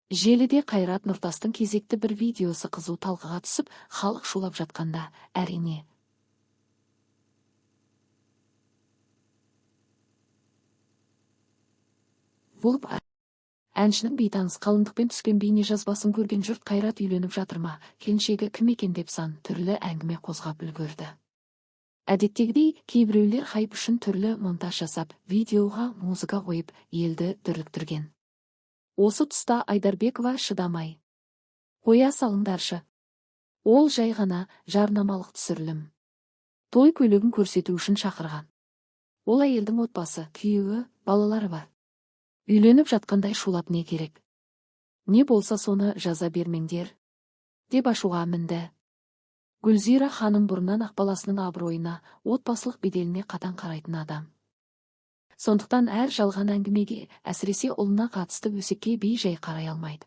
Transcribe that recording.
Желіде Қайрат Нұртастың кезекті бір видеосы қызу талқыға түсіп, халық шулап жатқанда, әрине, болып, әншінің бейтаныс қалыңдықпен түскен бейнежазбасын көрген жұрт Қайрат үйленіп жатыр ма, келіншегі кім екен деп сан түрлі әңгіме қозғап үлгерді. Әдеттегідей, кейбіреулер хайп үшін түрлі монтаж жасап, видеоға музыка қойып, елді дүрліктірген. Осы тұста Айдарбекова шыдамай: «Қоя салыңдаршы. Ол жай ғана жарнамалық түсірілім. Той көйлегін көрсету үшін шақырған. Ол әйелдің отбасы, күйеуі, балалары бар. Үйленіп жатқандай шулап не керек? Не болса соны жаза бермеңдер», – деп ашуға мінді. Гүлзира ханым бұрыннан ақ баласының абыройына, отбасылық беделіне қатаң қарайтын адам. Сондықтан әр жалған әңгімеге, әсіресе ұлына қатысты өсекке бей-жай қарай алмайды.